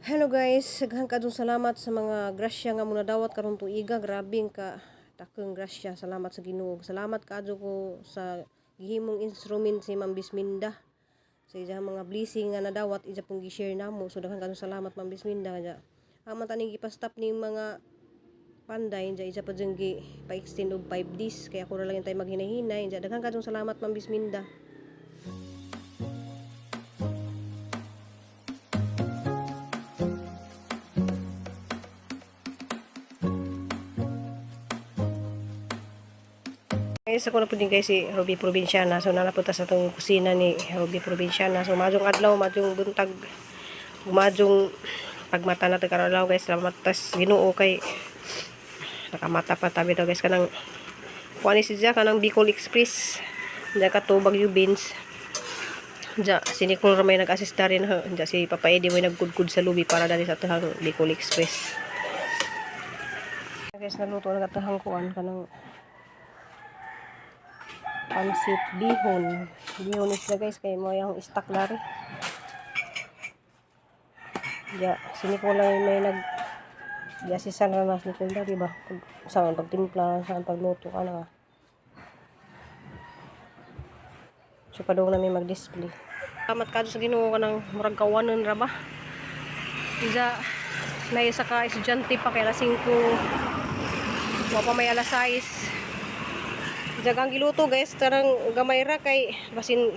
Hello guys, daghan kaayong salamat sa mga grasya nga mo nadawat karon tuiga. Grabe ka dakong grasya. Salamat sa Ginoo. Salamat kaadto ko sa gihimong instrument si Ma'am Bisminda. Sa iyang mga blessing nga nadawat iya pong gi-share namo. So daghan kaayong salamat, Ma'am Bisminda. Nga ang man taning gipa-stop ning mga panday diya isa pa jud gi pa-extend og 5 days kaya ako ra lang tayo maghinahinay. Diya daghan kaayong salamat, Ma'am Bisminda. Guys, ako na po din guys si Ruby Provinciana. So, nanapunta sa itong kusina ni Ruby Provinciana. So, maayong adlaw, maayong buntag, maayong pagmata natin karon adlaw guys. Salamat tas Ginoo kay nakamata pa tabi daw guys kanang kuan ni siya kanang Bicol Express. Diya kato Baguio beans. Diya, si Nicole ramay nag-assist rin ha. Diya si Papa Eddie may nagkudkud sa lubi para dali sa atong Bicol Express. Guys, naluto na katahang kuan kanang pansit bihon. Bihon is na guys kay mo yung stock lari. Ya, si Nicole lang may nag gi-assistan ra na si Nicole dari ba? Pag, saan pagtimpla, saan pagluto ka na. So padung na may mag-display. Salamat ka sa Ginoo kanang murag kawanon ra ba? Isa na isa ka estudyante pa kay alas 5. Wa pa may alas 6. Jagang giluto guys, tarang gamay ra kay basin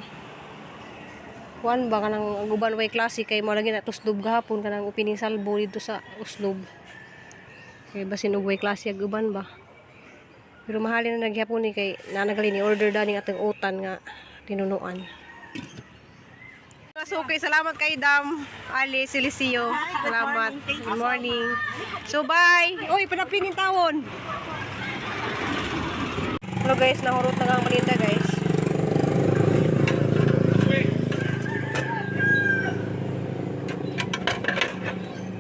kuan ba kanang guban way klase kay mo lagi na tuslob gahapon kanang opening salvo dito sa Oslob. Kay basin og way klase ag uban ba. Pero mahalin na nagyapon ni kay nanagali ni order dani atong utan nga tinunuan. So, okay, salamat kay Dam Ali Silisio. Salamat. Good morning. So, bye. Uy, panapinin tawon. Hello guys, nahurot na ang malinda guys.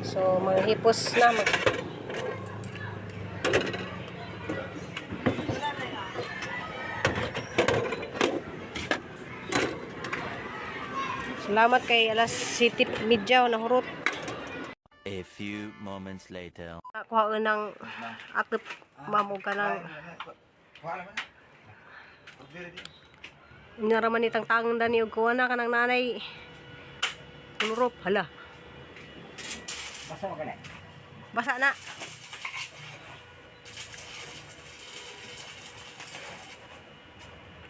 So, manghipos na. Salamat kay alas 7:30 nahurot. A few moments later. Kuha ng atop mamog ka ng Naraman ni tangtangan dani og kuha na kanang nanay. Kulurop, hala. Basta mo ka na. Basa na.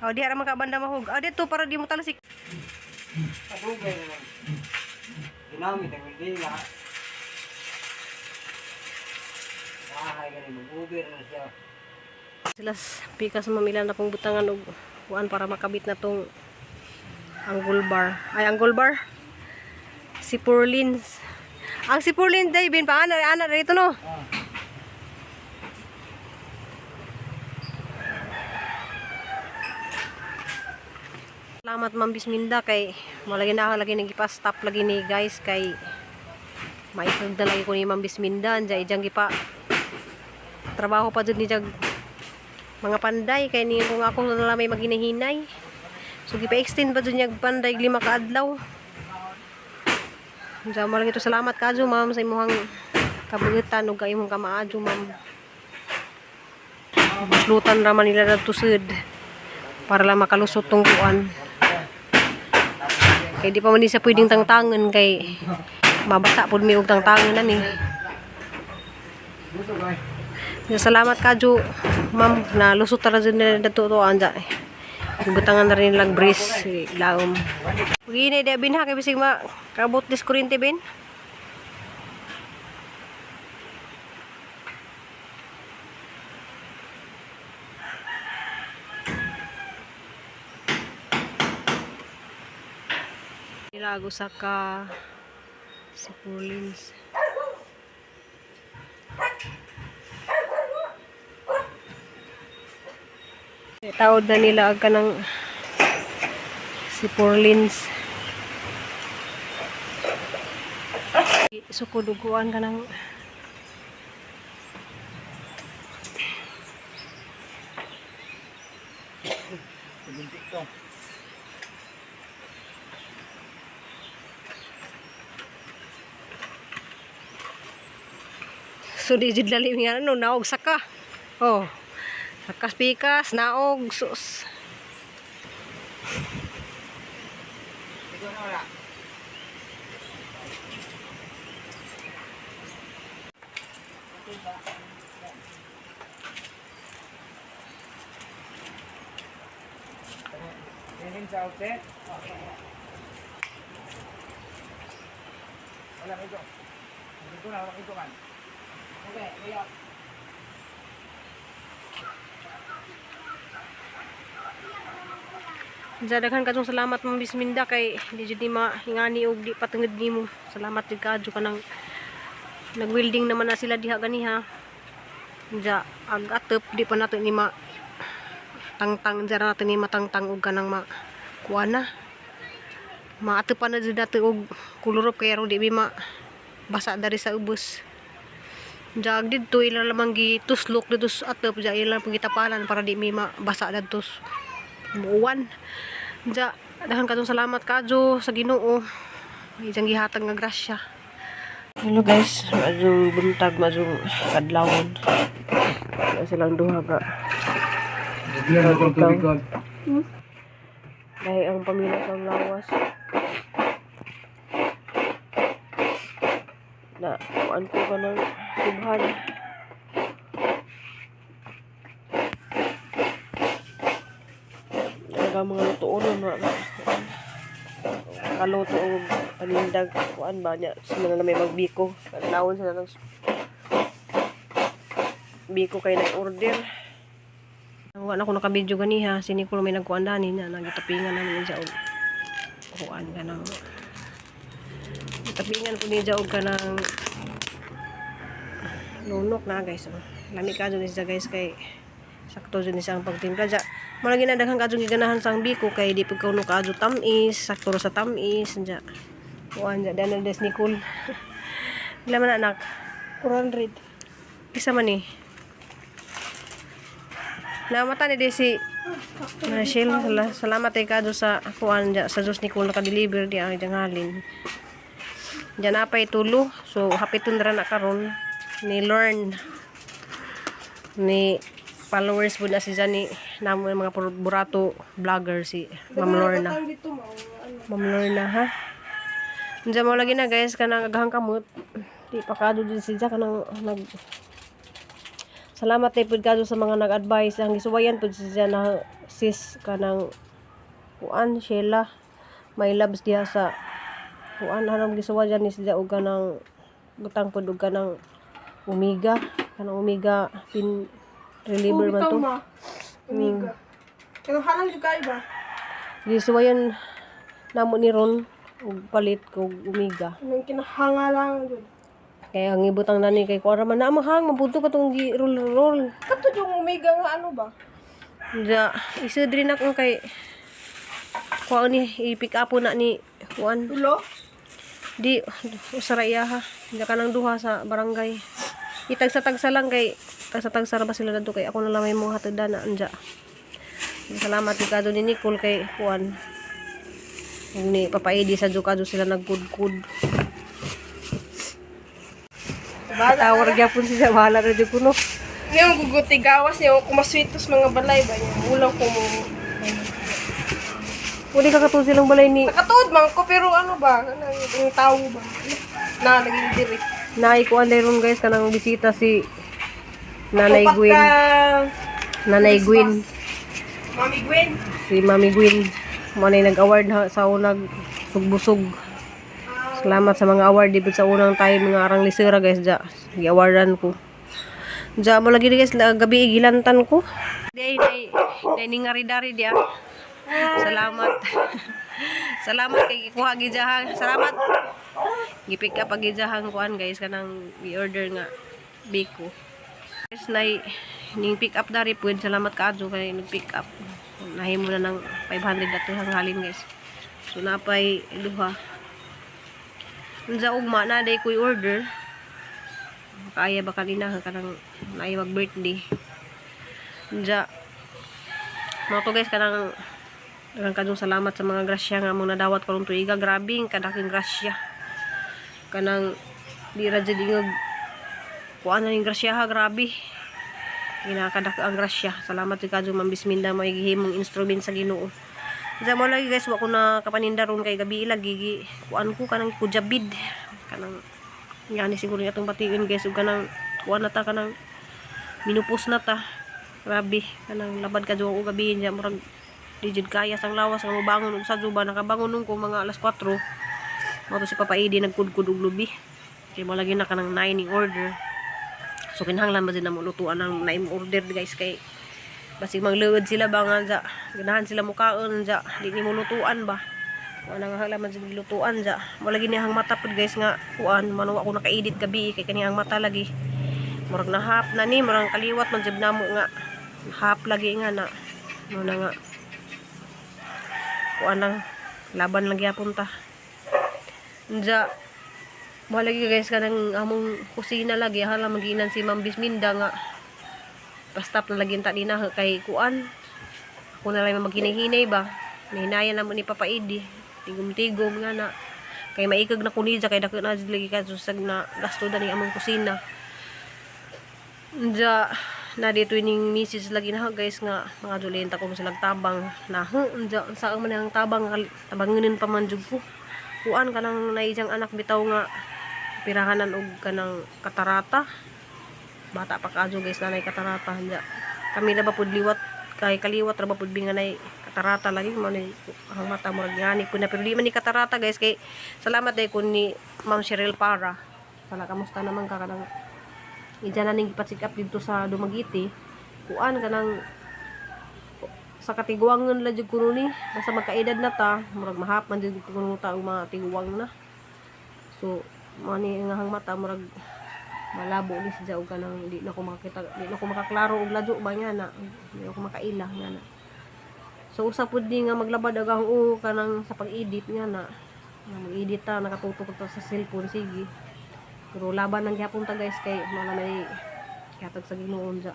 Oh, di ra man ka banda mahug. Oh, dito para di mo talasik. Padugay na lang. Ginamit ang dila. Bahay gani mag-uber na siya. Sila pikas mamila na pong butangan og kuan para makabit na tong angle bar. Ay, angle bar. Si Purlins. Ang si Purlin day bin pa ana ana dito no. Ah. Salamat Ma'am Bisminda kay malagi na ako lagi nagipa-stop lagi ni guys kay maikag na lagi ko ni Ma'am Bisminda andiya ijang gipa trabaho pa jud ni jag mga panday kay ni kung ako na lang may maghinahinay. So gipa-extend pa jud niya panday 5 ka adlaw. Diyan malagi to, salamat kaadyo ma'am sa imong kabugitan ug imong kamaadyo, ma'am. Buslutan ra man nila dadto sud para lang makalusot tong kuan. Kay di pa man di siya pwedeng tangtangan kay mabasa pud mi og tangtangan ani. Gusto kay. Ya, salamat kaadyo ma'am na lusot ra jud nila dadto to anja. Gibutangan na rin nilang brace laom. Pagine di bin ha kay bisig ma kabot dis kuryente bin. Nilago sa ka si Purlins. Tawod na nila ang kanang si Purlins. Sukuduguan ka ng Paguntik to. So di jud lalim nga ano, naog saka. Oh. Sakas pikas, naog sus. Ikaw na wala. Bilin sa outlet? Wala ito. Dito na, wala ito man. Okay, kuya. Diyan, daghan kadtong salamat, Ma'am Bisminda, kay di jud ni mahingani og di patungod nimo. Salamat jud kaadyo kanang nagwelding naman na sila diha ganiha. Diya ag atop di pa nato ni ma tangtang diya ra nato ni matangtang og kanang ma kuan na. Maatopan na jud nato og kulurop kay aron di mi ma basa dari sa ubos. Diya ag didto ila lamang gituslok didto sa atop diya ila pong gitapalan para di mi mabasa dadto muwan. Diya, daghan kadtong salamat kadyo sa Ginoo. May isang gihatag nga grasya. Hello guys, maadjong buntag, maadjong kadlawon. Wala silang duha ka. Ikaw. Dahil ang pamilya sa lawas. Na, kuan ko ka ng subhan. Naga mga lutoon na na. Kaluto og panindag kuan ba niya sila na may magbiko. Kadlawon sila ng biko kay nag-order. Wala ko naka-video ganiha, si Nicole may nagkuan dani na nagitapingan namin siya og kuan ka ng tapingan ko niya og kanang lunok na, guys. Oh. Lami ka dyan siya, guys, kay sakto dyan siya ang pagtimpla dya. Mura ginadaghang kadyo giganahan sang biko kay di pag kauno kaadyo tamis, sakto ra sa tamis dya. Kuan dya dana des Nicole. Pila man, anak? 400. Isa man eh. Namata ni Desi Marcel, salamat ay kado sa kuan dya, sa Diyos ni Nicole naka-deliver di ang diyang halin. Diyan na pa'y tulo. So, hapiton ra na karon ni learn ni followers po na si Jani namo yung mga burato vlogger si Ma'am Lorna. Dito mo, ano. Ma'am Lorna, ha? Diyan mo lagi na, guys, kanang aghang kamot. Di pa kado din si Jack kanang nag Salamat tay pud kado sa mga nag-advise. Ang gisuwayan pud si Jack na sis kanang kuan Sheila. My loves diha sa kuan hanam gisuwayan ni si Jack og kanang butang pud og kanang Omega, kanang Omega pin reliever man to. Ma. Umiga. Pero halang jud kayo ba? Gisuwayan namo ni Ron og palit kog Omega. Anong kinahanga lang jud. Kaya ang ibutang nani kay kuan ra man na mahang mabuto ka tong gi roll roll. Kato yung umiga nga ano ba? Ja, isud rin ako kay kuan ni i-pick up na ni kuan. Tulo? Di usara iya ha. Hindi ka nang duha sa barangay. Itagsa-tagsa lang kay tagsa-tagsa ra ba sila dadto kay ako na lang may mga hatod na anja. Salamat ni kado ni Nicole kay kuan. Ug ni Papa Edi sa Jukado sila nagkud-kud. Tawar gyapon siya, bahala ra jud kuno. Ngayon guguti gawas niya kumaswitos mga balay ba niya. Ulaw ko mo. Uli ka katulad silang balay ni Nakatuod man ko pero ano ba? Ano, ang tao ba? Na naging diri. Naay kuan ron, guys, kanang bisita si Nanay Upat Gwen. ka, Nanay Gwen. Mami Gwen. Si Mami Gwen. Mo na nag-award na sa unang sugbusog. Salamat sa mga award dito sa unang time mga arang lisira, guys, ja. Gi-awardan ko. Ja mo lagi guys, gabi gilantan ko. Day nay nay ningari-dari dia. Salamat. Salamat kay gikuha gidyahan. Salamat. Gi-pick up gidyahan kuan, guys, kanang gi-order nga biko. Guys, nay ning pick up dari pud, salamat kaadyo kay nag pick up. Nahimo na ng 500 dato ang halin, guys. So napay duha. Unsa ugma na day ko'y order. Kaya ba kanina kanang naay mag birthday. Unsa mo to, guys, kanang daghang kadung salamat sa mga grasya nga among nadawat karong tuiga. Grabe ang kadaking grasya. Kanang di ra jud ingog Kuan na ning grasya ha, grabe. Ginakadak ang grasya. Salamat si kadyo, Ma'am Bisminda, may gihimong instrument sa Ginoo. Sa mo lagi guys, wa ko na kapaninda ron kay gabi lagi gi kuan ko kanang kujabid kanang ngani siguro niya atong bation guys, ug kanang kuan na ta, kanang minupos na ta. Grabe kanang labad ka og gabi niya, murag di jud kaya sang lawas nga mobangon og sa juba. Nakabangon nung ko mga alas 4 mo to. Si Papa Edi nagkudkod og lubi kay mo lagi na kanang 9 ni order, so kinahanglan ba din na mo lutuan ang 9 order guys, kay basig mangluod sila ba nga ja ganahan sila mukaon ja di nimo lutuan ba. Wala nga halaman sa lutuan ja. Mo lagi niya ang mata pud guys nga kuan man, wa ko naka-edit gabi kay kani ang mata lagi murag nahap na ni, murag kaliwat man jud namo nga hap lagi nga na mo na nga kuan lang, laban lang gyapon ta. Ja mo lagi guys, kanang among kusina lagi hala maginan si Ma'am Bisminda nga basta na lagi ta dinha kay kuan, ako na lang maghinahinay ba, nahinayan na mo ni Papa Edi, tigom-tigom nga na kay maikag na kunija kay dako na jud lagi ka susag na gasto dani among kusina. Ja na dito ning misis lagi na guys nga mga julenta ko sila tabang na unja sa man ang tabang, tabangunin pa man jud ko. Kuan kanang naijang anak bitaw nga pirahanan og kanang katarata. Bata pa kaadyo guys, nanay katarata. Ja kami na ba pud liwat kay kaliwat ra ba pud bi nga nay katarata lagi mo ni ang mata murag ngani pud na, pero di man ni katarata guys, kay salamat day kun ni Ma'am Cheryl Para sala. Kamusta naman ka? Kanang ija na ning ipa-check up dito sa Dumaguete. Kuan kanang sa katiguangan la jud kuno ni, basta magkaedad na ta, murag mahap man jud kuno ta og mga tiguang na. So mao ni nga ang mata murag malabo ni siya og kanang di na ko makakita, di na ko makaklaro og ladyo ba nga na, di na ko makaila nga na. So usa pud ni nga maglabad ag ang o kanang sa pag-edit nga na, nga mag-edit ta nakatutok ta sa cellphone, sige. Pero laban lang gyapon ta guys, kay mao na may gihatag sa Ginoo ja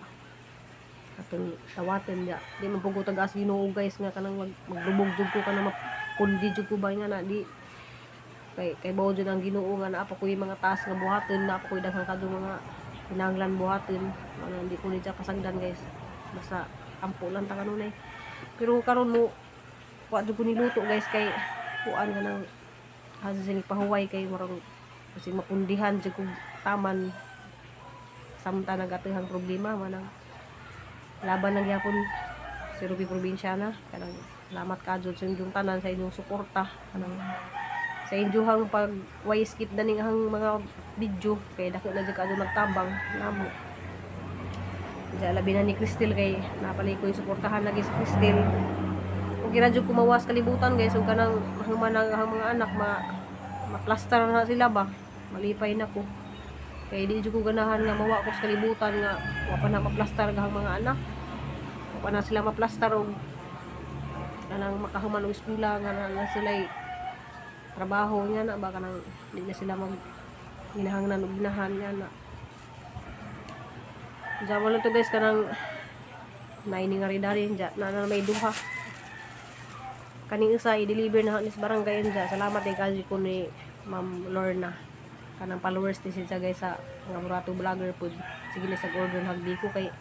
atong tawaten. Ja di man pud ko tagas Ginoo guys nga kanang maglubog jud ko, kanang mapundi jud ko ba nga na, di kay kay bawo jud ang Ginoo nga naa pa koy mga task nga buhaton, naa pa koy daghang kadto mga kinahanglan buhaton. Ano, hindi ko ni siya kasagdan guys, basta ampo lang ta kanunay. Pero karon mo wa jud ko niluto guys, kay kuan nga nang asa sini pahuway, kay murag kasi mapundihan jud kog taman samta nagatihang problema manang laban lang gyapon si Ruby Probinsyana. Kanang salamat ka jud sa inyong tanan, sa inyong suporta, kanang sa inyong pag way skip na ning ang mga video, kay dako na jud kaadto nagtabang namo. Diya labi na ni Cristel, kay napalay ko yung suportahan lagi si Cristel. Ug ra jud kumawas kalibutan guys, ug kanang human ang mga anak ma maplastar na sila ba, malipay na ko kay di jud ko ganahan nga mawa ko sa kalibutan nga wa pa na maplastar ang mga anak, wa pa na sila maplastar og kanang makahuman og eskwela nga na sila trabaho nga na ba, kanang di na sila mag ginahanglan og ginahan nga na. Diyan mo lang to guys, kanang naini nga rin dari dyan na, na may duha kaning isa i-deliver na ni sa barangay dyan. Salamat kay kaji ko ni Ma'am Lorna, kanang followers ni siya guys sa mga Murato vlogger pud. Sige na sa order hagdi ko kay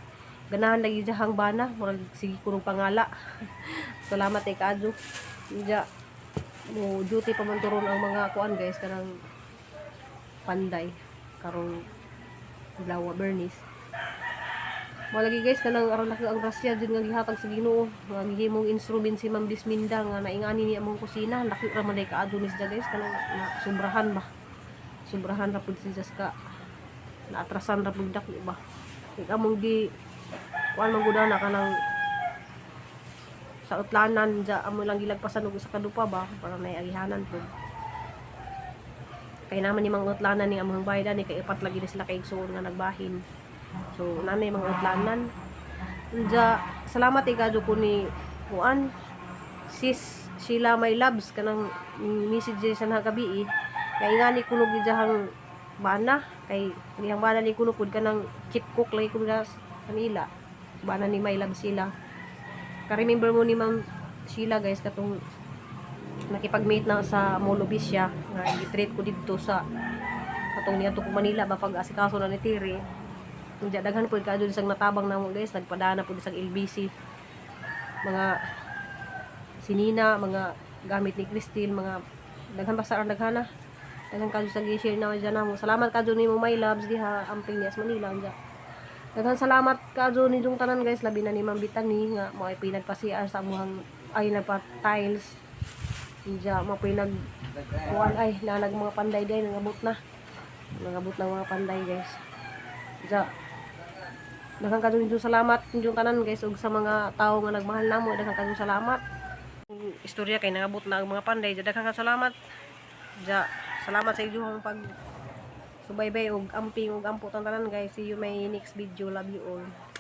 ganahan lagi dyan hang bana, murag sige ko nung pangala. Salamat kay kaadyo. Dya mo duty pa man turon ang mga kuan guys, kanang panday karong adlaw Bernice. Mo lagi guys, kanang aron laki ang grasya jud nga gihatag sa Ginoo nga gihimong instrument si Ma'am Bisminda nga naingani ni among kusina. Laki ra man day kaadto ni siya guys, kanang na sobrahan ba, sobrahan ra pud siya ka naatrasan ra pud dako ba, kay among gi kuan man gud na kanang sa utlanan ja amo lang gilagpasan og usa ka dupa ba para nay agihanan pud, kay naman ni mga utlanan ni among bayad ni, kay upat lagi ni sila kay igsuon nga nagbahin. So nanay mga utlanan. Ja salamat kay kadyo ko ni kuan sis Sheila my loves, kanang message sa nagabi eh. Kay ngani kuno gidjahang bana, kay diyang bana ni kuno pud kanang chief cook lagi kuno sa kanila bana ni my love sila. Ka-remember mo ni Ma'am Sheila guys, katong nakipag-meet na sa Molobisya nga gi-treat ko didto sa Katong niadto ko Manila ba pag asikaso na ni Tiri. Unya daghan pud kaadto sang natabang namo, guys, nagpadana pud sang LBC. Mga sinina, mga gamit ni Christine, mga daghan basta ang daghana. Daghan kadto sa gi-share na dyan namo. Salamat kadto nimo, my loves, diha amping niya sa Manila unya. Daghan salamat kadto ninyong tanan, guys, labi na ni Ma'am Bitani nga mo ay pinagpa-CR sa amuhang ay nagpa-tiles. Unya mo pinag kuan ay nanag mga panday day nangabot na. Nangabot na mga panday, guys. Unya daghan kadto ninyong salamat ninyong tanan, guys, ug sa mga tawo nga nagmahal namo, daghan kadto salamat. Istorya kay nangabot na ang mga panday. Daghan ka salamat. Ja, salamat sa inyong pag subaybay og amping og ampo tanan, guys. See you my next video. Love you all.